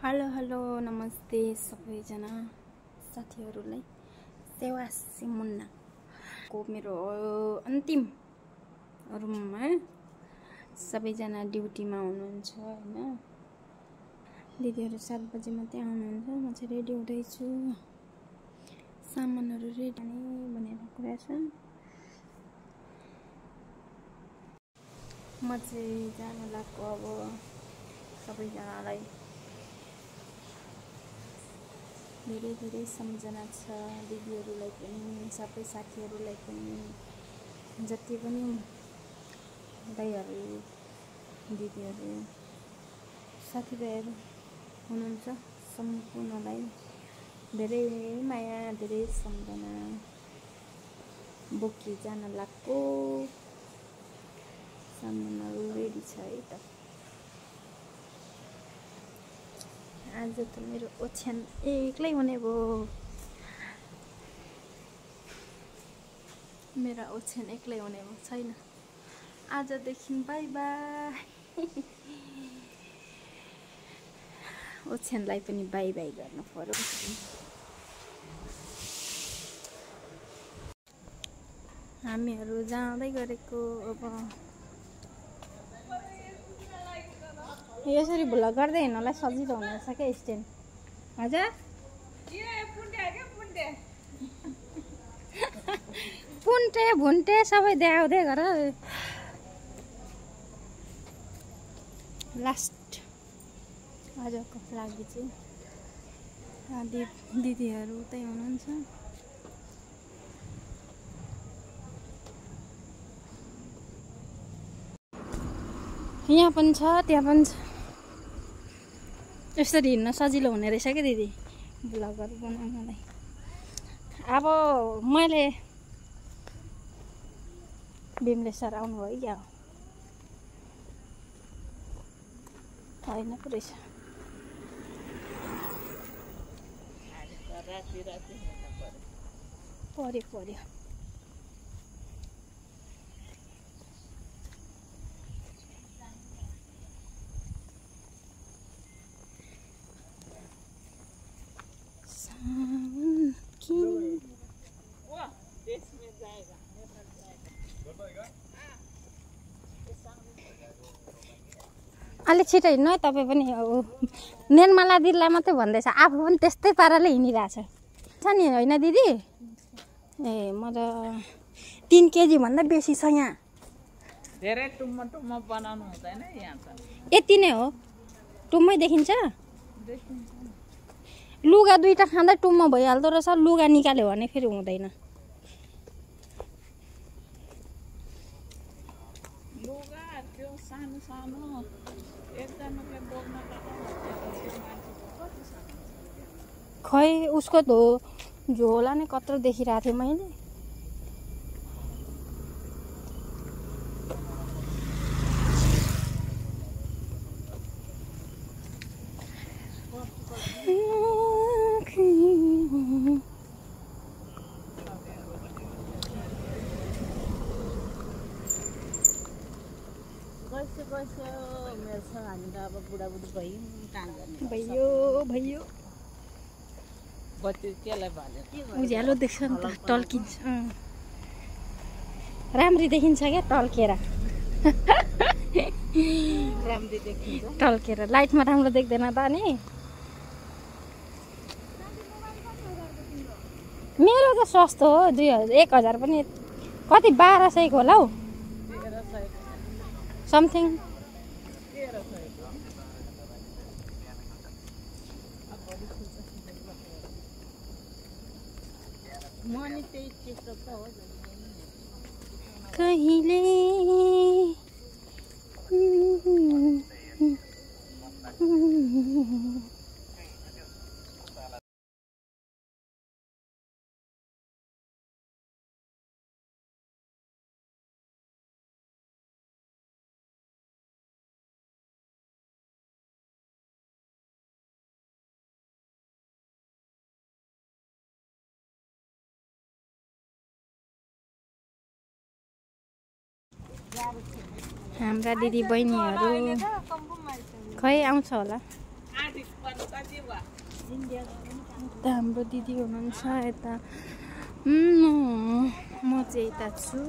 Hello hello नमस्ते सबैजना साथीहरूलाई। सेवा सिमुन्नाको मेरो अन्तिम रुममा सबैजना ड्युटीमा हुनुहुन्छ हैन। दिदीहरू 7 बजे मात्रै आउनुहुन्छ। म चाहिँ रेडी हुँदैछु, सामानहरू रेडी नै भनेर कुरा छ। म चाहिँ जान लाग्छु। अब सबैजनालाई धेरै धेरै सम्झना छ, दिदीहरूलाई पनि, सबै साथीहरूलाई पनि, जति पनि दाइहरू दिदीहरू साथीभाइहरू हुनुहुन्छ सम्पूर्णलाई धेरै माया, धेरै सम्झना बोकी जान लाग्को। सामानहरू रेडी छ है त। आज त मेरो ओछ्यान एक्लै हुने भयो। मेरा ओछ्यान एक्लै हुने भयो छैन। आजदेखि बाई बाई। ओछ्यानलाई पनि बाई बाई गर्नु पर्यो। हामीहरू जाँदै गरेको अब यसरी भुल गर्दै हिँड्नलाई सजिलो हुनेछ क्या स्ट्यान्ड। हजुर पुन्टे भुन्टे सबै देखाउँदै गर। लास्ट आजको लागि चाहिँ दिदीहरू उतै हुनुहुन्छ। यहाँ पनि छ, त्यहाँ पनि छ। यसरी हिँड्न सजिलो हुने रहेछ क्या दिदी ब्लगहरू बनाउनलाई। अब मैले बिमले सर आउनुभयो क्या होइन पो रहेछ। पर्यो अलिक छिटो हिँड्नु है तपाईँ पनि। निर्मला दिदीलाई मात्रै भन्दैछ, आफू पनि त्यस्तै पाराले हिँडिरहेछ छ नि होइन दिदी? ए म त 3 केजी भन्दा बेसी छ यहाँ। धेरै टुम्म बनाउनु हुँदैन यहाँ त। यति नै हो, टुम्मै देखिन्छ। लुगा 2टा खाँदा टुम्म भइहाल्दो रहेछ। लुगा निकाल्यो भने फेरि हुँदैन। लुगा त्यो सानो सानो एकजनाले बोल्न खै उसको झोला नै कत्रो देखिरहेको थिएँ मैले। मेरो छ। हामी त अब बुढाबुढी भयौँ, काम गर्ने भयो बत्ती त्यसलाई भन्यो उज्यालो देख्छ नि त, टल्किन्छ। राम्री देखिन्छ क्या टल्केर। राम्ररी देखिन्छ टल्केर। लाइटमा राम्रो देख्दैन त नि। मेरो त सस्तो हो, 1000 पनि कति 1200को होला हौ समथिङ। कहिले हाम्रा दिदी बहिनीहरू खै आउँछ होला। हाम्रो दिदी हुनुहुन्छ यता म चाहिँ यता छु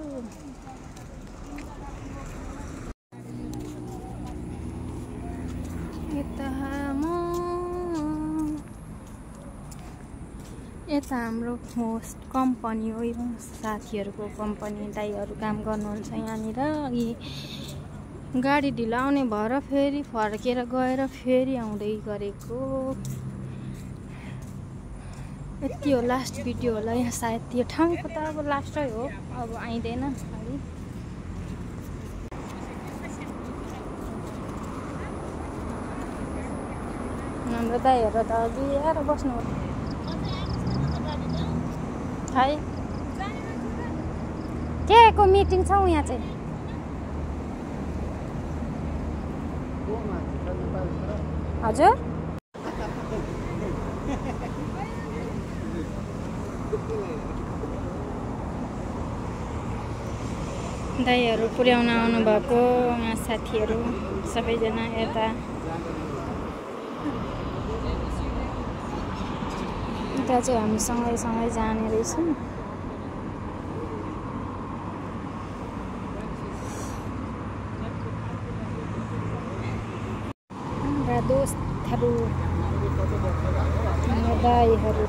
यता हाम्रो होस्ट कम्पनी हो यो साथीहरूको कम्पनी दाइहरू काम गर्नुहुन्छ यहाँनिर अघि गाडी ढिलो आउने भएर फेरि फर्केर गएर फेरि आउँदै गरेको यति हो लास्ट भिडियो होला यहाँ सायद यो ठाउँको त अब लास्टै हो अब आइँदैन अलि हाम्रो दाइहरू त अघि आएर बस्नु है के को मिटिङ छ यहाँ चाहिँ हजुर दाइहरू पुर्याउन आउनुभएको यहाँ साथीहरू सबैजना यता चाहिँ हामी सँगै जाने रहेछौँ हाम्रा दोस्तहरू दाइहरू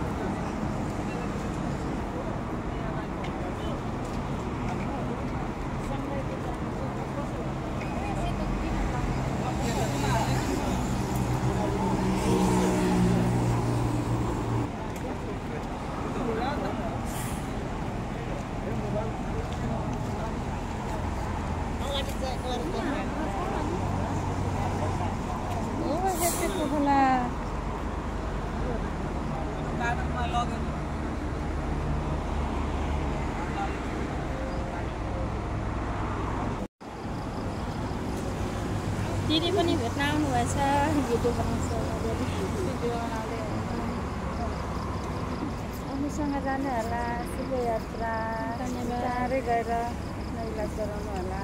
दिदी पनि भेट्न आउनुभएछ भिडियो बनाउँछ हामीसँग जाने होला शुभ यात्रा टाढै गएर नैला चलाउनु होला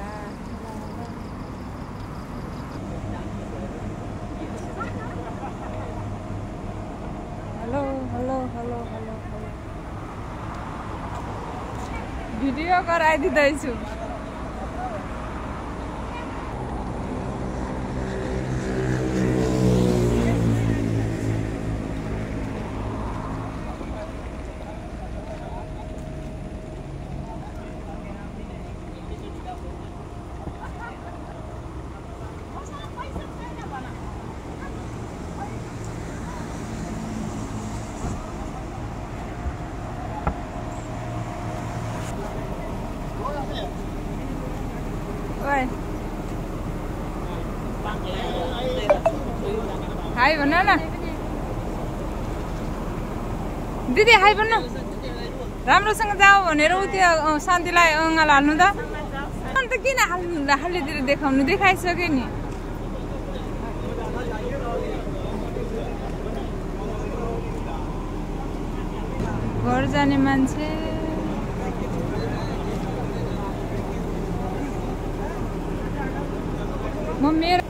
hello hello hello hello video गराइदिँदैछु हाई भन न दिदी हाई भन्नु राम्रोसँग जाऊ भनेर उ त्यो शान्तिलाई अङ्गाल हाल्नु त अन्त किन हाल्नेतिर देखाउनु देखाइसक्यो नि घर जाने मान्छे म मेरो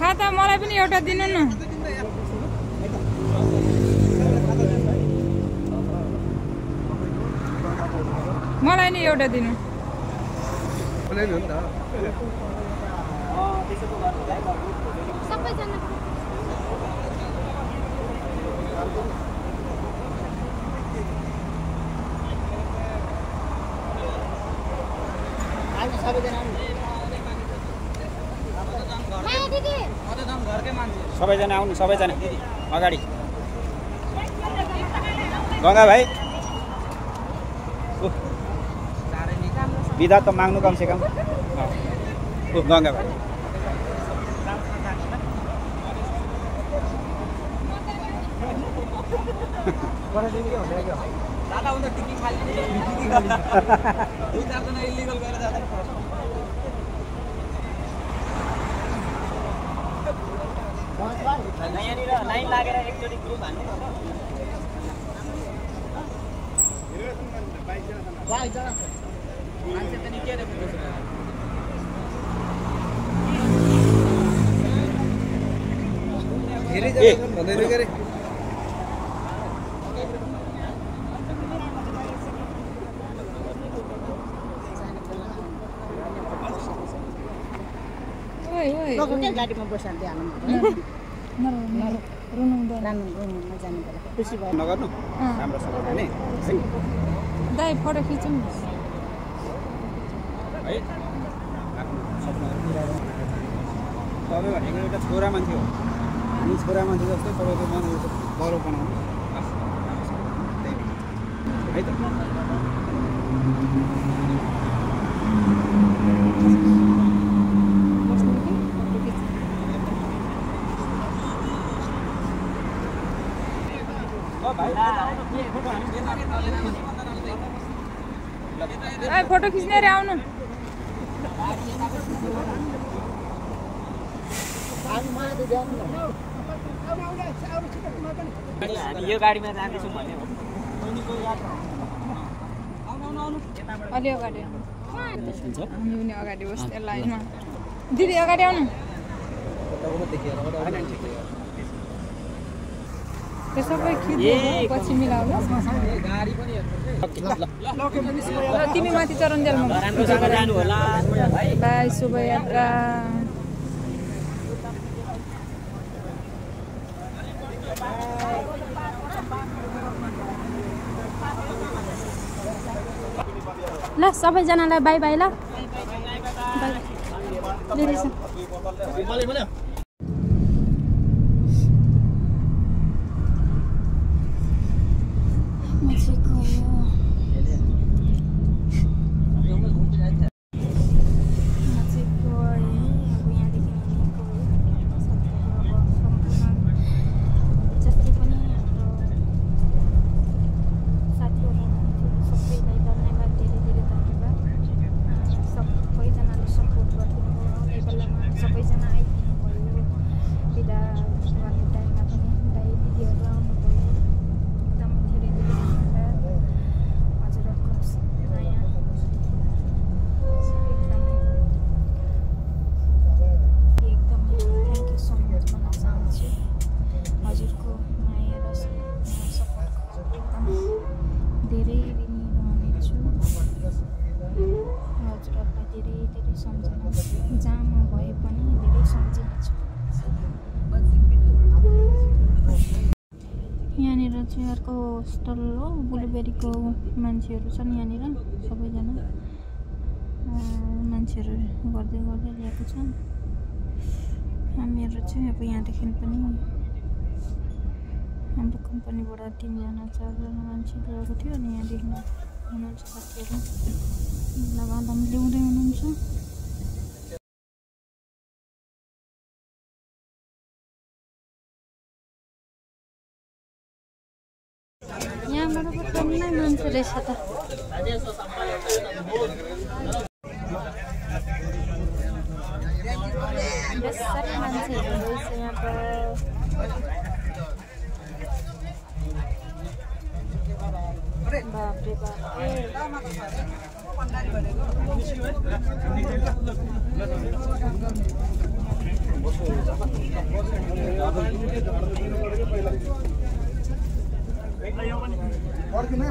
खाता मलाई पनि एउटा दिनु न मलाई नि एउटा दिनु सबैजना सबैजना आउनु सबैजना अगाडि गंगा भाइ बिदा त माग्नु कम से कम गंगा भाइ गाडीमा बसाल्दै हालौँ जानु पर्ला खुसी भयो नगर्नु राम्रोसँग जाने दाइ फोटो खिचौँ है आफ्नो सपनाहरू पुरा गर्नु तपाईँ भनेको एउटा छोरा मान्छे हो हामी छोरा मान्छे जस्तै तपाईँको मन गौरव बनाउनु है त फोटो खिच्ने रे आउनु यो गाडीमा जाँदैछौँ भने अलि अगाडि हामी अगाडि बस्दै लाइनमा दिदी अगाडि आउनु त्यो सबै खिच्दै पछि मिलाउनु तिमी माथि चरन्जेलमा जानु होला बाई शुभयात्रा ल सबैजनालाई बाई बाई ल यहाँनिर चाहिँ अर्को होस्टल हो ब्लुबेरीको मान्छेहरू छन् यहाँनिर सबैजना मान्छेहरू गर्दै गर्दै ल्याएको छ हामीहरू चाहिँ अब यहाँदेखि पनि हाम्रो कम्पनीबाट 3 जना 4 जना मान्छे ल्याएको थियो अनि यहाँदेखि हुनुहुन्छ साथीहरू लगाउँदा ल्याउँदै हुनुहुन्छ यहाँबाट पनि मान्छे रहेछ त बेसारी मान्छेहरू रहेछ यहाँ त बाप रे बाप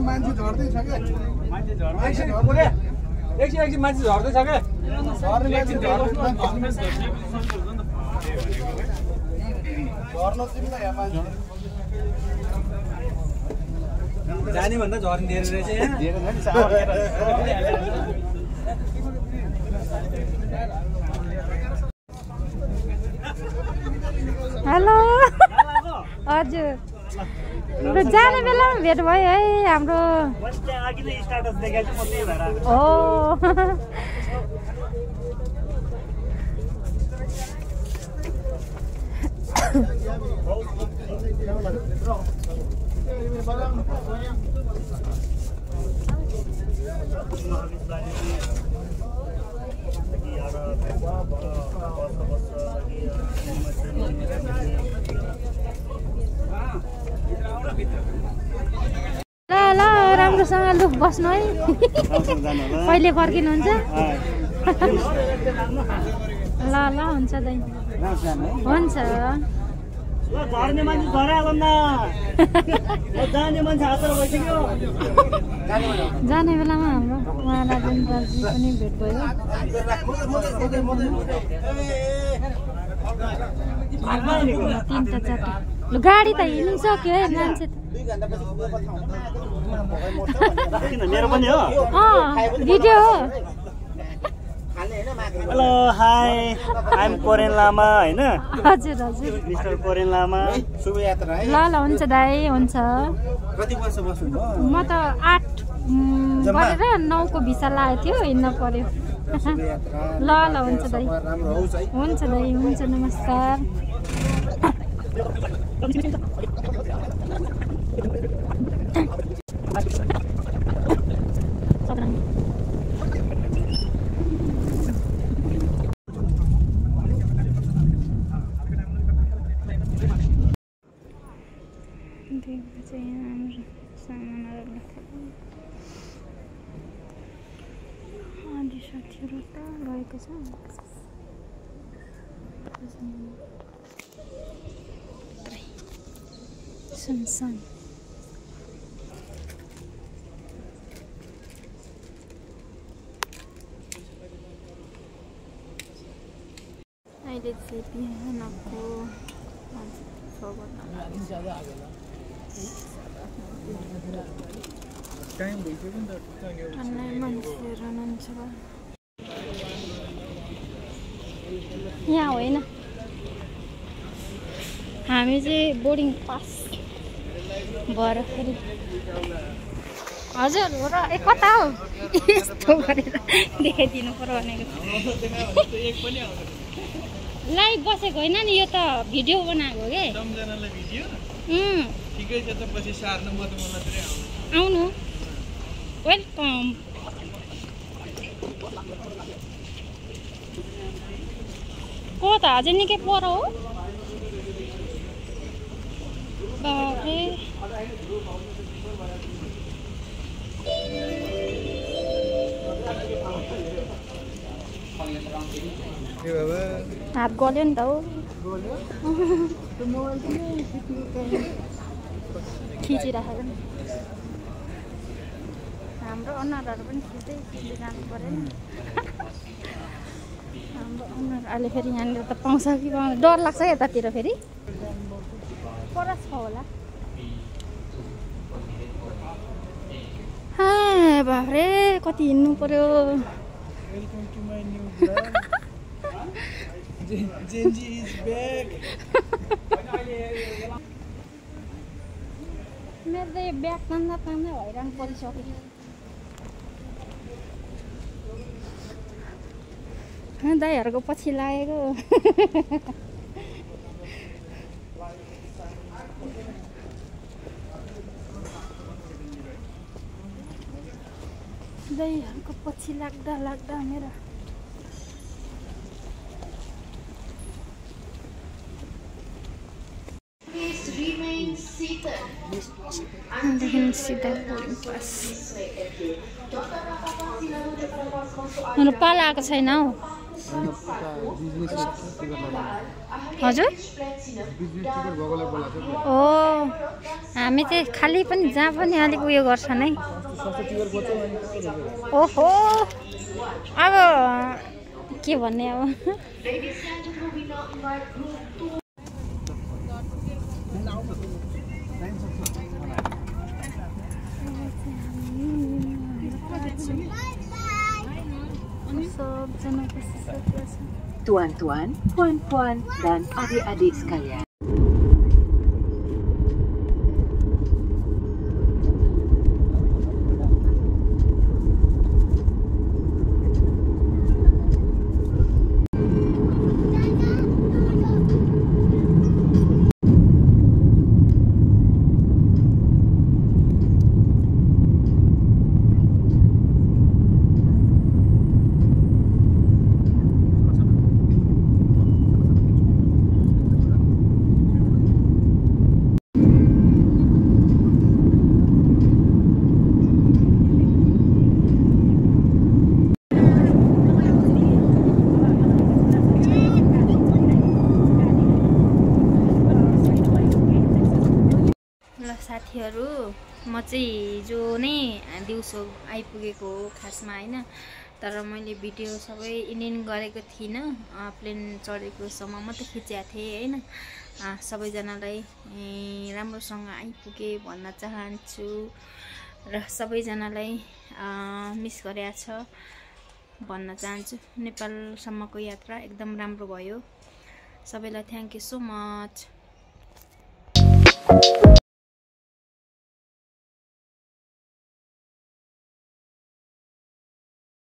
मान्छे झर्दैछ क्या एकछिन मान्छे झर्दैछ क्या जाने भन्दा झर्ने धेरै रहेछ हेलो हजुर जाने बेलामा भेट भयो है हाम्रो ओ राम्रोसँग लु बस्नु है कहिले फर्किनुहुन्छ ल ल हुन्छ दाइ हुन्छ झर्ने मान्छे झरे भन्दा जाने मान्छे हातमा बसिक्यो जाने बेलामा हाम्रो महाराजन दाजु पनि भेट भयो तीनटा चारटा लु गाडी त हिँडिसक्यो है मान्छे मेरो पनि हो भिडियो हो हेलो हाई आई एम कोरेन लामा हैन हजुर हजुर मिस्टर कोरेन लामा शुभयात्रा है ल ल हुन्छ दाइ हुन्छ कति वर्ष बस्नुभयो म त 8 गरेर 9 को भिसा लागेको थियो हिँड्न पर्यो ल ल हुन्छ दाइ राम्रो होस् है हुन्छ दाइ हुन्छ नमस्कार साथीहरू त गएको छ सुनसान अहिले चाहिँ बिहानको मान्छेहरू हुनुहुन्छ यहाँ होइन हामी चाहिँ बोर्डिङ पास भएर फेरि हजुर हो र ए कता हो यस्तो गरेर देखाइदिनु पर्यो भनेको लाइभ बसेको होइन नि यो त भिडियो बनाएको के आउनु वेलकम को त अझै निकै पर हो बाबे हात गल्यो नि त हो खिचिराखेको नि हाम्रो अनुहारहरू पनि खिच्दै जानु पऱ्यो नि हाम्रो अनुहार अहिले फेरि यहाँनिर त पाउँछ कि पाउँछ डर लाग्छ यतातिर फेरि परस छ होला बाफ्रे कति हिँड्नु पर्यो मेरो त यो ब्याग तान्दा हैरान परिसक्यो दाइहरूको पछि लागेको दाइहरूको पछि लाग्दा लाग्दा मेरो सिधा बोर्डिङ पास मेरो पाला आएको छैन हौ हजुर ओ हामी चाहिँ खालि पनि जहाँ पनि अलिक उयो गर्छ नै ओहो अब के भन्ने अब Tuan-tuan, puan-puan, dan adik-adik sekalian. साथीहरू म चाहिँ हिजो नै दिउँसो आइपुगेको हो खासमा हैन तर मैले भिडियो सबै इन गरेको थिइनँ प्लेन चढेको समय मात्रै खिचेको थिएँ हैन सबैजनालाई राम्रोसँग आइपुगे भन्न चाहन्छु र सबैजनालाई मिस गरेको छ भन्न चाहन्छु नेपालसम्मको यात्रा एकदम राम्रो भयो सबैलाई थ्यांक यू सो मच